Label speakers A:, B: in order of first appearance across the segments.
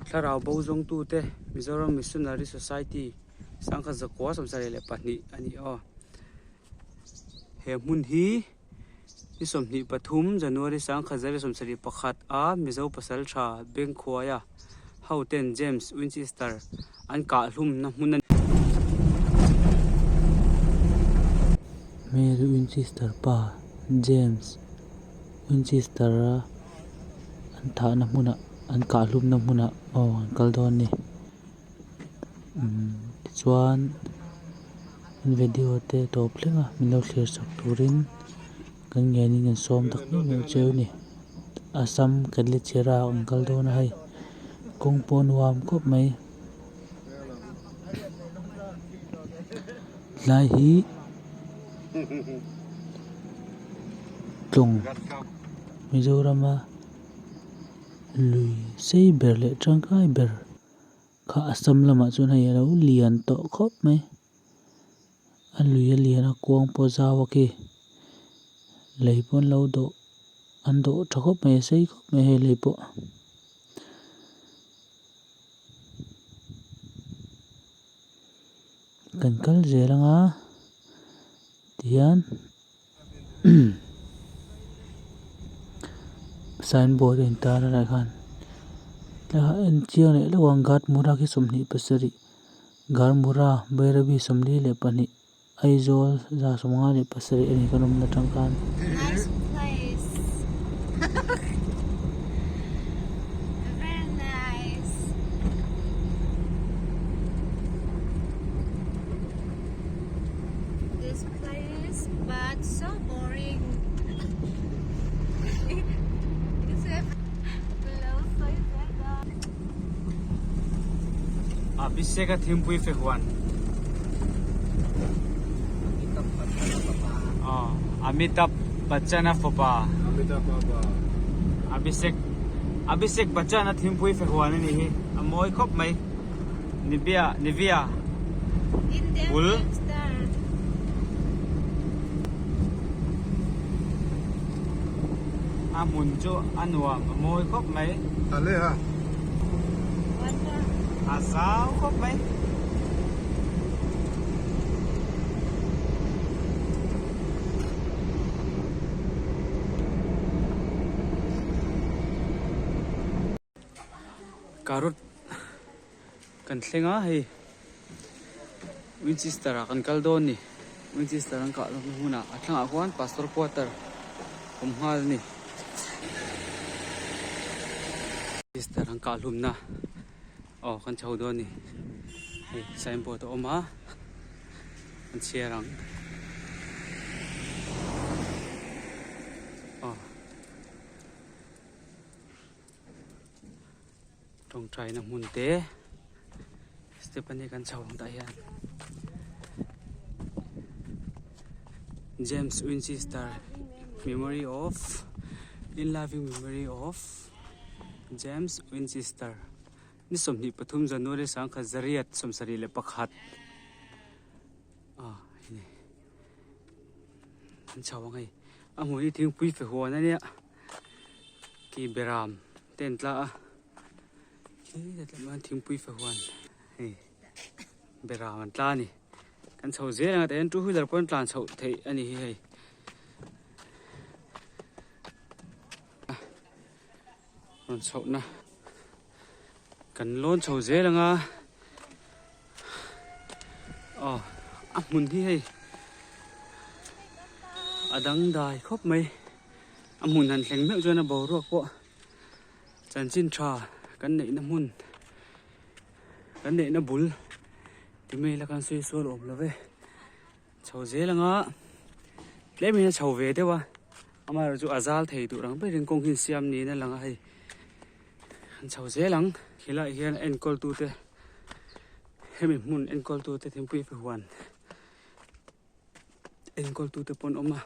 A: Thlarau bo zawngtute Mizoram Missionary Society sangkhat zakua 72 a ni aw. He hmun hi ni 23 January 1971 a Mizo pasaltha Bengkhuaia hoten James Winchester an kahhlumna hmun a ni.
B: Mary Winchester pa James Winchester-a an thahna hmunah an kahhlumna hmunah aw an kal dawn a ni umm tichuan an video te tawp thleng a min lo thlir chak turin kan ngen in kan sawm tak meuh meuh cheu a ni Assam Katlichhira ah an kal dawn a hei kawng pawh a nuam khawp mai tlai hi tlawng Mizorama lui sei ber leh tangkai ber kha Assam lamah chuan hei alo lian tawh khawp mai a lui a lian a kuang pawh a zau a khi lei pawh an lo dawh an dawh tha khawp mai a sei khawp mai hei lei pawh. Kan kal zel anga tihian signboard a intar a lai khan tlaiah en chiang leh leuh ang Gatmura khi 27 Garmura Bairabi 42 Aizawl 57 a ni kan awmna tang khan.
C: Nice place. Very nice. This place, but so boring.
A: Abhishek a thimpui fe huan. Amitabh Bachchan a fapa. Abhishek Abhishek Bachchan a thimpui fe huan a nih hi. A mawi khawp mai. Nivea Nivea bul. A hmun chu a nuam a mawi khawp mai. A zau khawp mai. Carrot kan thleng a hei Winchester ah kan kal dawn a ni Winchester an kah lohna hmunah a thlangah khuan pastor quarter awm nghal a ni Winchester an kah hlumna aw kan chho dawn a ni hei signboard a awm a an chhiar ang aw. Tawngtaina hmun te step a ni kan chho ang tah hian James Winchester memory of in loving memory of James Winchester ni 23 January 1971 ah hei an chho ang hei a hmun hi thingpui fe huan a nia. Ki beram te an tla a khi tlem ah thingpui fe huan hei beram an tla a ni kan chho zel ang a tah hian two wheeler pawh an tlan chhoh theih a ni hi hei rawn chhohna kan lawn chho zel ang a aw a hmun hi hei a dangdai khawp mai. A hmun han thleng meuh chuan a boruak pawh chanchin tha kan neihna hmun kan neihna bul ti mai ila kan sawi sual awm lo ve chho zel anga tlem in a chho ve deuh a amaherawh chu a zal thei tur ang berin kawng hi an siam niin a lang a hei an chho zel ang helaiah hian enkawl tute hemi hmun enkawl tute thingpui fe huan enkawl tute pawh an awm a.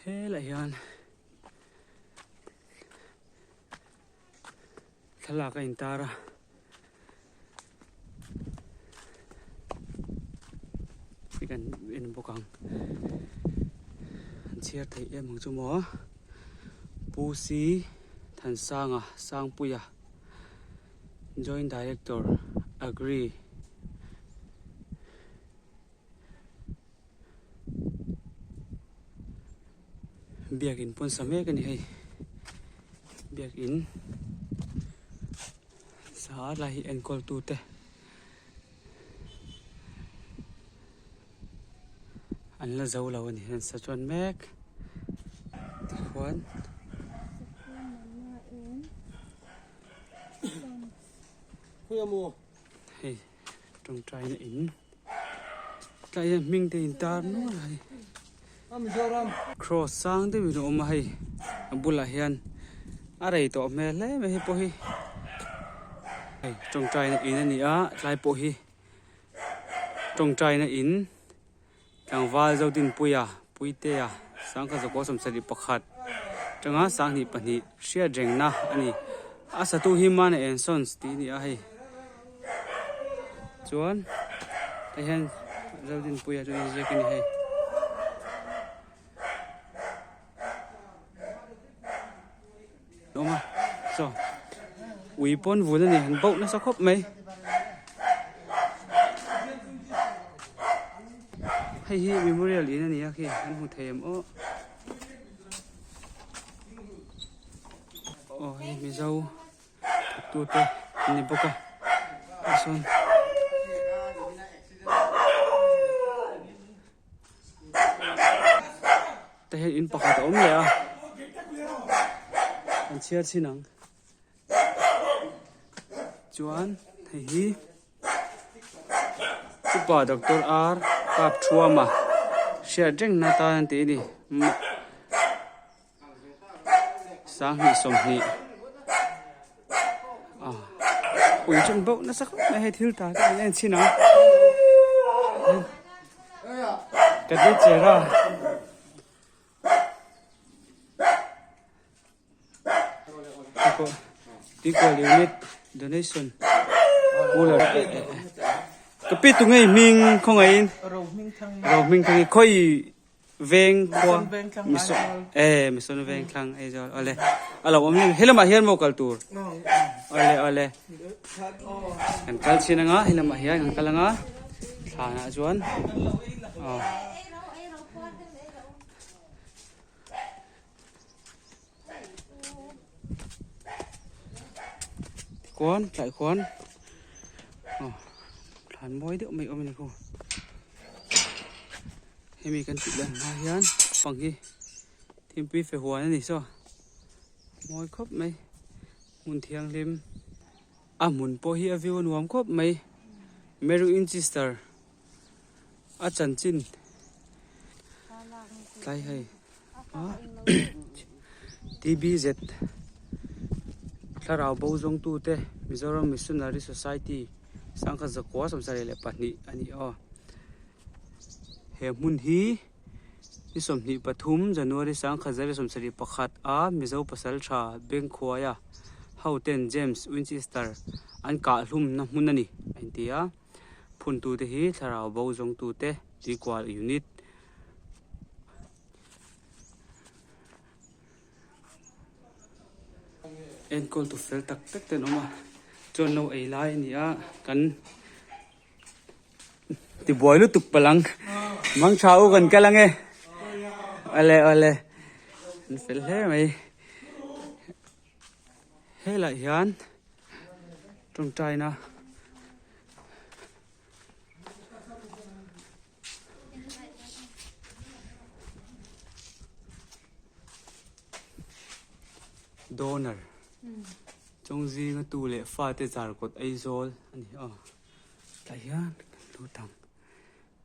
A: Helaiah hian thlalak a intar a hei kan en bawk ang an chhiar theih em ang chu maw. Pu C Thansanga Sangpuia Joint Director Agri. Biakin pawn sa mek a ni hei biakin sa lai hi enkawl tu te an la zo lo a ni an sa chuan mek tikhuan. Hei tawngtaina in tlai hian hming te in tar nual a hei cross sang deuh in a awm a hei a bulah hian a rei tawh hmel hle mai hei pawh hi hei tawngtaina in a ni a tlai pawh hi tawngtaina in tlangval Zodinpuia Puitea sangkhat zakua sawmsarih pakhat tanga sanghnih pahnih hriat rengna a ni a satu hi Mana and Sons tih a ni a hei chuan tah hian Zodinpuia chu inziak a ni hei. Awm a chaw ui pawn vun a ni an bauh nasa khawp mai hei hi memorial in a ni a khi an hmu thei em aw aw hei mizo thawktute an ni bawk a tah sawn. Tah hian in pakhat a awm leh a an chhiar chhin ang chuan hei hi upa doctor R kap thuama hriat reng na tan an tih a ni Sanghnih sawmhnih ah ui chu an bauh nasa khawp mai hei thil ta te an en chhin ang ka ti che ra equal unit donation cooler ka pi tu ngei hming khawngaihin ro hming thang hi khawi Veng khua e Mission Veng thlang Aizawl awle a lo awm he lamah hian maw kal tur awle awle kan kal chin anga he lamah hian kan kal anga thlanah chuan aw Khuan tlai khuan aw thlan mawi deuh mai awm a ni khu hemi kan tih lan hma hian pang hi thingpui fe huan a ni saw mawi khawp mai hmun thianghlim a hmun pawh hi a view a nuam khawp mai Mary Winchester a chanchin tlai hei TBZ thlarau bo zawngtu te Mizoram Missionary Society sangkhat zakua sawmsarih leh pahnih a ni aw he hmun hi ni 23 January sangkhat zar leh sawmsarih pakhat a Mizo pasaltha Bengkhuaia hoten James Winchester an kahhlumna hmun a ni a inti a. Phuntute hi thlarau bo zawngtute tuikual unit enkawl tu fel tak tak te an awm a chuan no ei lai a ni a kan tibuai lutuk palh ang mang tha u kan kal ange awle awle an fel hle mai helaiah hian tawngtaina Donor chawng zinga tu leh fate zar kawt Aizawl a ni a tah hian kan lut ang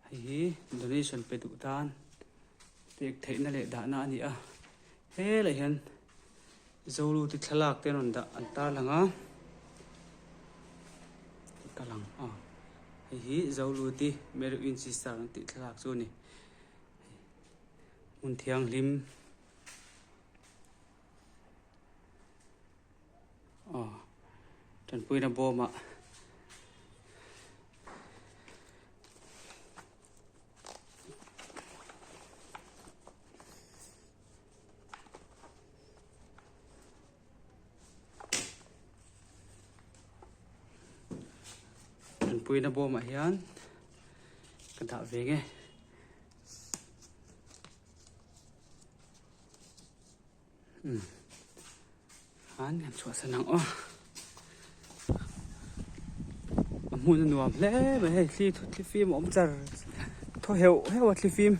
A: hei hi donation pe duh tan pek theihna leh dahna a ni a helaiah hian. Zolute thlalak te rawn dah an tar lang a ka lang a hei hi Zolute Mary Winchester an tih thlalak chu a ni hmun thianghlim aw tanpuina bawmah. Puina bawmah hian ka dah ve nge. Umm han kan chhuahsan ang aw. A hmun a nuam hle mai hei thli thli fim a awm char thaw heuh heuh a thli fim.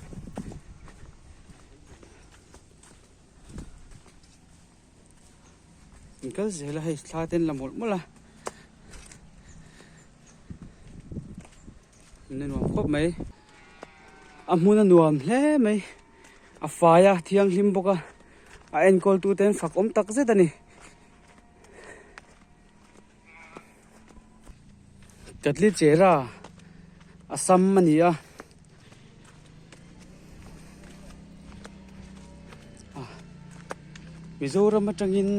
A: In kal zel a hei thla te an la mawlh mawlh a hmun a nuam khawp mai a hmun a nuam hle mai a fai a thianghlim bawk a a enkawl tu te an fak awm tak zet a ni Katlichera a sam a ni a. Mizoram atangin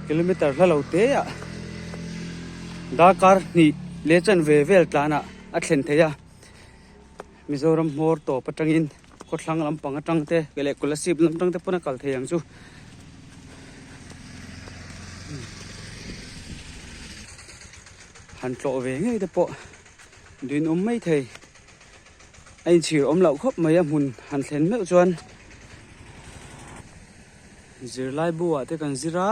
A: kilometer hla lo te ah darkar hnih leh chanve vel tlanah a thlen theih a Mizoram hmawr tawp atangin khawthlang lampang atang te leh Kolasib lam atang te pawn a kal thei ang chu han tlawh ve ngei te pawh duin awm mai thei. A inchhir awm loh khawp mai a hmun han thlen meuh chuan zirlai bu ah te kan zir a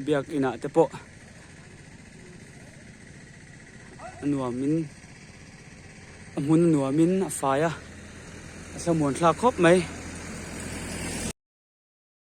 A: biak inah te pawh a nuam in a hmun a nuam in a fai a a thlamuan thlak khawp mai.